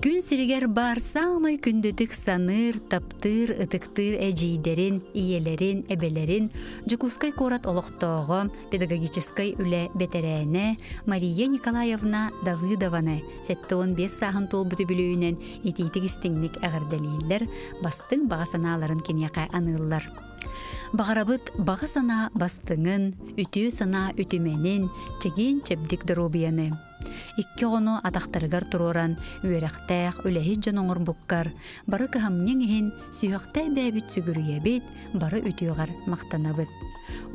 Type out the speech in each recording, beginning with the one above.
Күн сиригэр баар саамай күндүтүк саныыр, таптыыр, ытыктыыр эдьиийдэрин, ийэлэрин, эбэлэрин Дьокуускай куорат олохтооҕо, педагогическай үлэ бэтэрээнэ Мария Николаевна Давыдованы 75 сааһын туолбут үбүлүөйүнэн итиитик истиҥник эҕэрдэлииллэр, бастыҥ баҕа санааларын киниэхэ аныыллар. Баҕарабыт баҕа санаа бастыҥын, үтүө санаа үтүмэнин, чэгиэн-чэбдик доруобуйаны. Икки оҕону атахтарыгар туруоран, үөрэхтээх, үлэһит дьон оҥорбуккар, бары кыһамньыҥ иһин сүһүөхтээх бэйэбит сүгүрүйэбит, бары үтүөҕэр махтанабыт.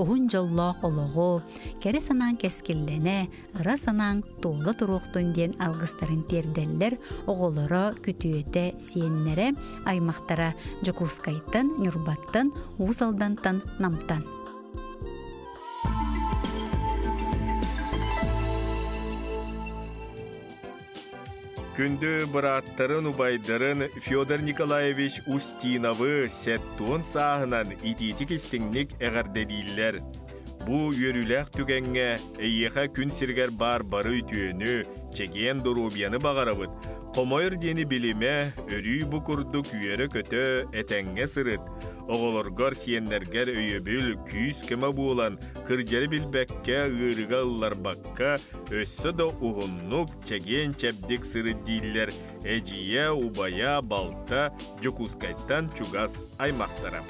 Уһун дьоллоох олоҕу, кэрэ санааҥ кэскиллэнэ, ыра санааҥ туола туруохтун диэн алгыстарын тиэрдэллэр оҕолоро, күтүөтэ, сиэннэрэ, аймахтара Дьокуускайтан, Ньурбаттан, Уус Алдантан, Намтан. Күндү бырааттарын, убайдарын Федор Николаевич Устиновы сэттуон сааһынан итиитик-истиҥник эҕэрдэлииллэр. Бу үөрүүлээх түгэҥҥэ эйиэхэ күн сиригэр баар бары үтүөнү, чэгиэн доруобуйаны баҕарабыт. Хомойор диэни билимэ, өрүү бу курдук үөрэ-көтө, этэҥҥэ сырыт. Оҕолоргор, сиэннэргэр өйөбүл, күүс-көмө буолан, кырдьары билбэккэ, ыарыыга ылларбакка, өссө да уһуннук, чэгиэн-чэбдик сырыт дииллэр эдьиийэ, убайа, балта, Дьокуускайтан чугас аймахтара.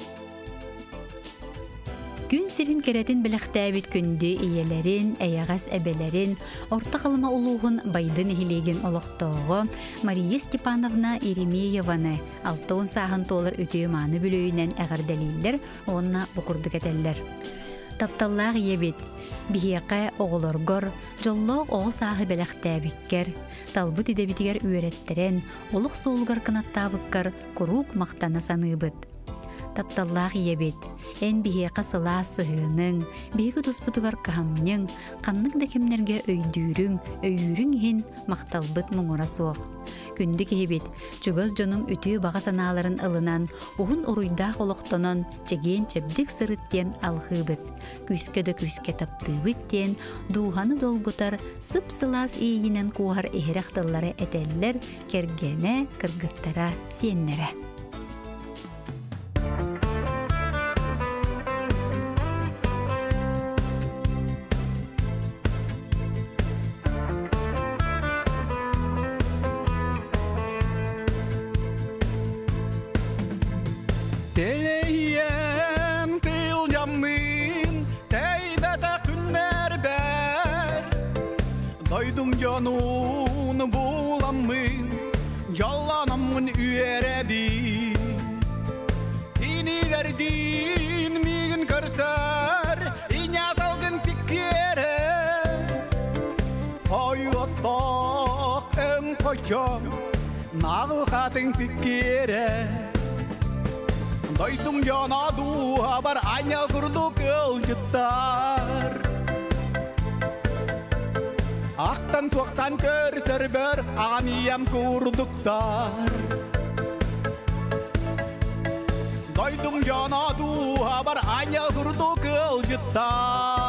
Күн сирин кэрэтин бэлэхтээбит күндү ийэлэрин, эйэҕэс эбэлэрин, Орто Халыма улууһун Байдын нэһилиэгин олохтооҕо Мария Степановна Еремееваны 60 сааһын туолар үтүө-мааны бүлүүнэн эҕэрдэлииллэр уонна бу курдук этэллэр. Тапталлаах ийэбит, биһиэхэ оҕолоргор дьоллоох оҕо сааһы бэлэхтээбиккэр, талбыт идэбитигэр үөрэттэрэн, олох суолугар кынаттаабыккар куруук махтана саныыбыт. Тапталлаах ийэбит, эн биһиэхэ сылаас сыһыаныҥ, биһиги туспутугар кыһамньыҥ, ханнык да кэмнэргэ өйдүүрүҥ, өйүүрүҥ иһин махталбыт муҥура суох. Күндү киһибит, чугас дьонуҥ үтүө баҕа санааларын ылынан, уһун уруйдаах олохтонон, чэгиэн-чэбдик сырыт диэн алҕыыбыт. Күүскэ да күүскэ таптыыбыт диэн дууһаны долгутар, сып-сылаас иэйиинэн куоһар иһирэх тыллары этэллэр кэргэнэ, кыргыттара, сиэннэрэ. Тэйиэн тыылдьаммын, тэйбэтэ күннэрбэр, Дойдум дьонун буламмын, Дьоллономмун үөрэбин. Кинилэрдиин миигин көртөр, иняталгын тиккиэрэ. Хойуоттоох өҥ хочом, наҕылхатын тиккиэрэ. Дойдум дьоно дууһабар аанньал курдук ыалдьыттар. Ахтан-туохтан көртөрбөр аҕам ийэм курдуктар. Дойдум дьоно дууһабар аанньал курдук ыалдьыттар.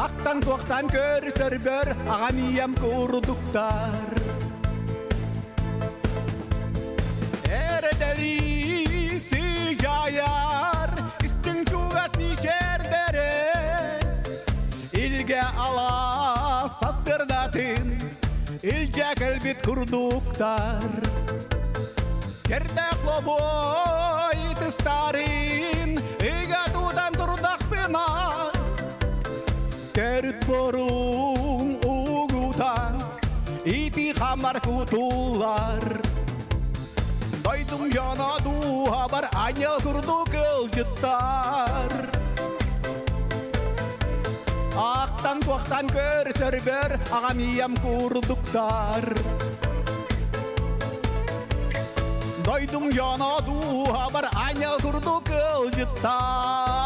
Ахтан-туохтан көртөрбөр аҕам ийэм курдуктар. Эрэдэлии сыдьаайар истиҥ чугас мичээрдэрэ Илгэ алаас таптырдатын илдьэ кэлбит курдуктар Кэрдээх лобуой тыстарын ыга тутан турдахпына Төрүт борум угутан ити хамар кутуллар Дойдум дьоно дууһабар аанньал курдук ыалдьыттар. Аахтан-туохтан көрсөрбөр аҕам ийэм курдуктар. Дойдум дьоно дууһабар аанньал курдук ыалдьыттар.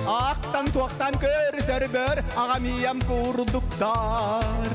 Аахтан-туохтан көрсөрбөр аҕам ийэм курдуктар.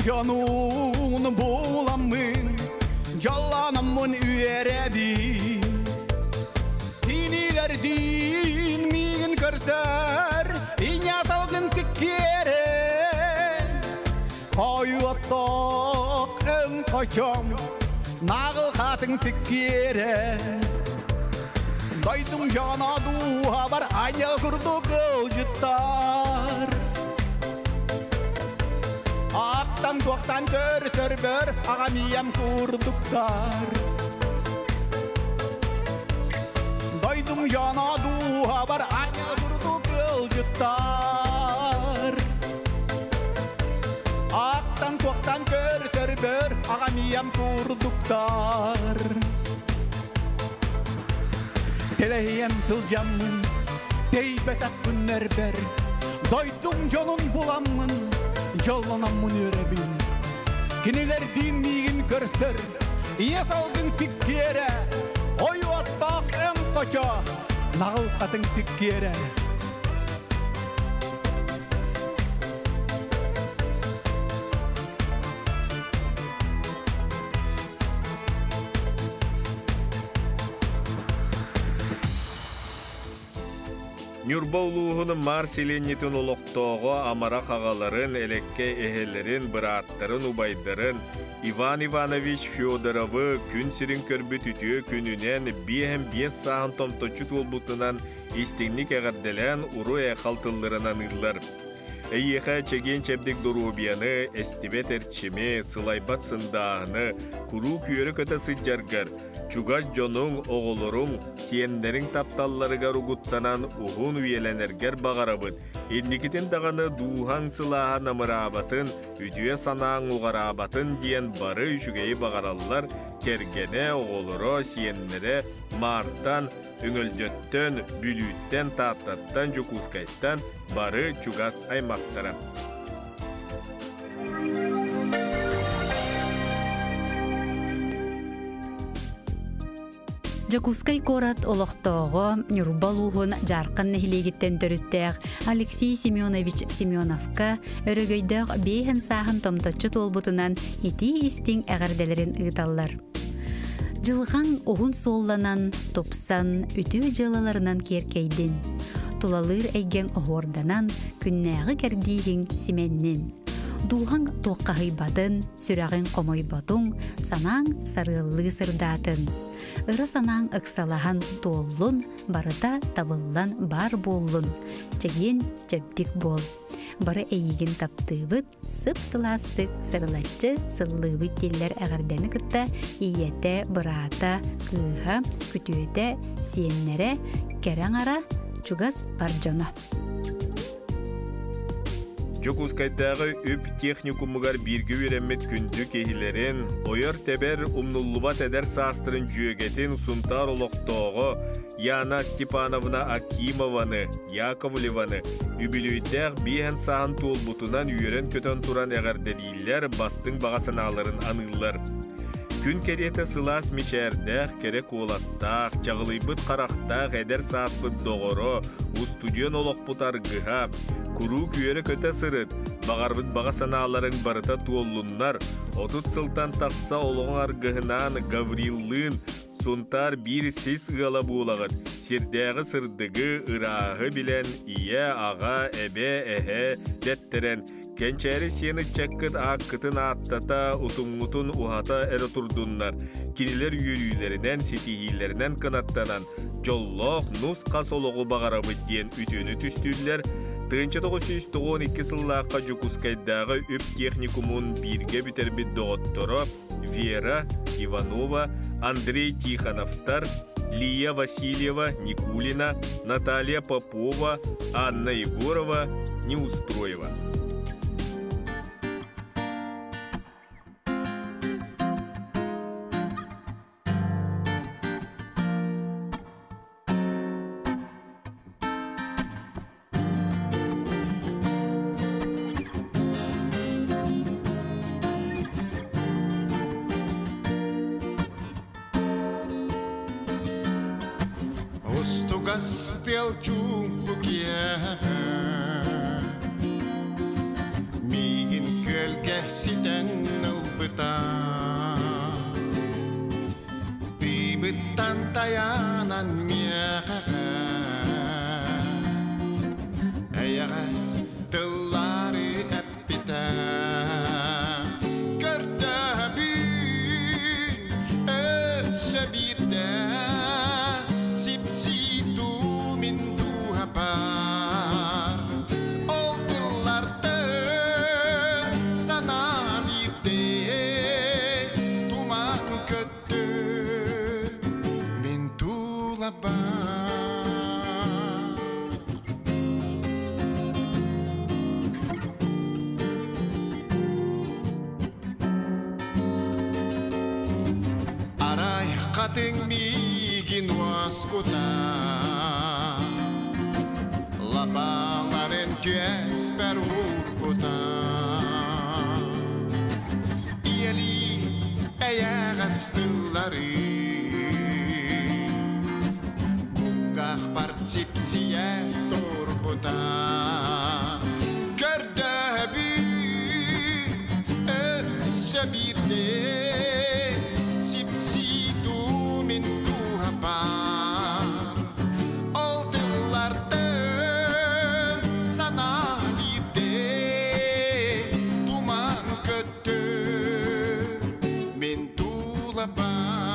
дьонун буламмын, дьоллономмун үөрэбин. Кинилэрдиин миигин көрдөр, ийэ салгын тиккиэрэ. Хойуоттоох өҥ хочом, нағыл хатыҥ тиккиэрэ. Дойдум дьоно дууһабар аанньал курдук ыалдьыттар. Аактан туохтан көртөрбөр аҕам ийэм курдуктар. Дойдум дьоно дууһабар аанньал курдук ыалдьыттар. Аактан туохтан көртөрбөр аҕам ийэм курдуктар. Тэлэһийэн сылдьаммын, тэйбэтэх күннэрбэр, дойдум дьонун буламмын, дьоллономмун үөрэбин. Кинилэрдиин миигин көрсөр, ийэ салгын тиккиэрэ, ойуоттаах өҥ хочо, наҕыл хатыҥ тиккиэрэ. Ньурба улууһун Маар сэлиэнньэтин олохтооҕо амарах аҕаларын, элэккэй эһэлэрин, бырааттарын, убайдарын Иван Иванович Федоровы күн сирин көрбүт үтүө күнүнэн биэһэн биэс сааһын томточчу туолбутунан истиҥник эҕэрдэлээн уруй-айхал тылларын аныыллар. Эйиэхэ чэгиэн-чэбдик доруобуйаны, эстибэт эрчими, сылайбат сындааһыны, куруук үөрэ-көтө сылдьаргар, чугас дьонуҥ, оҕолоруҥ, сиэннэриҥ тапталларыгар угуттанан уһун үйэлэнэргэр баҕарабыт. Инникитин даҕаны дууһаҥ сылааһа намыраабатын, үтүө санааҥ уҕараабатын диэн бары үчүгэйи баҕараллар кэргэнэ, оҕолоро, сиэннэрэ Маартан, Өҥөлдьөттөн, Бүлүүттэн, Тааттаттан, Дьокуускайтан бары чугас аймахтара. Дьокуускай куорат олохтооҕо Ньурба улууһун Дьаархан нэһилиэгиттэн төрүттээх Алексей Семенович Семеновка өрөгөйдөөх биэһин сааһын томточчу туолбутунан итии-истиҥ эҕэрдэлэрин ыыталлар. Дьылҕаҥ уһун суолланан, тупсан, үтүө дьыалаларынан киэркэйдин. Тулалыыр эйгэҥ оһуорданан, күннээҕи кэрдииһиҥ симэннин. Дууһаҥ туоххаһыйбатын, сүрэҕиҥ хомойботуҥ, санааҥ сарыаллыы сырдаатын. Ыра санааҥ ыксалаһан туоллун, барыта табыллан баар буоллун. Чэгиэн, чэбдик буол. Бары эйигин таптыыбыт, сып-сылаастык сырылаччы сыллыыбыт дииллэр эҕэрдэни кытта ийэтэ, быраата, кыыһа, күтүөтэ, сиэннэрэ, кэрэ аҥара, чугас бар дьоно. Дьокуускайдааҕы үп техникумугар бииргэ үөрэммит күндү киһилэрин, ойор-тэбэр умнуллубат эдэр саастарын дьүөгэтин Сунтаар олохтооҕо Яна Степановна Акимованы, Яковлеваны үбүлүөйдээх биэһэн сааһын туолбутунан үөрэн-көтөн туран эҕэрдэлииллэр, бастыҥ баҕа санааларын аныыллар. Күн кэриэтэ сылаас мичээрдээх, кэрэ куоластаах, чаҕылыйбыт харахтаах эдэр сааспыт доҕоро, устудьуон олохпут аргыһа, куруук үөрэ-көтө сырыт, баҕарбыт баҕа санааларыҥ барыта туоллуннар, 30 сылтан тахса олоҕуҥ аргыһынаан Гавриллыын Сунтаар биир сис ыала буолаҕыт, сирдээҕи сырдыгы, ырааһы билэн, ийэ, аҕа, эбэ, эһэ дэттэрэн, кэнчээри сиэн ыччаккыт ааккытын ааттата, утумҥутун уһата эрэ турдуннар, кинилэр үөрүүлэринэн, ситиһиилэринэн кынаттанан, дьоллоох, нус-хас олоҕу баҕарабыт диэн үтүөнү түстүүллэр, 1992 сыллаахха Дьокуускайдааҕы үп техникумун бииргэ бүтэрбит доҕотторо Вера Иванова, Андрей Тихоновтар, Лия Васильева, Никулина, Наталья Попова, Анна Егорова, Неустроева. Устугас тыал чуумпу киэһэ Миигин күөлгэ ситэн Саҥатыҥ миигин уоскута, Лабааларын түөспэр уурбута. Ийэлии эйэҕэс тыллары, Кулгаахпар сипсийэ турбута. Көрдөһөбүн өссө биирдэ, Сипсии дуу мин дууһабар. Ол тыллартан санаа биирдэ Туман көттө мин тулабар.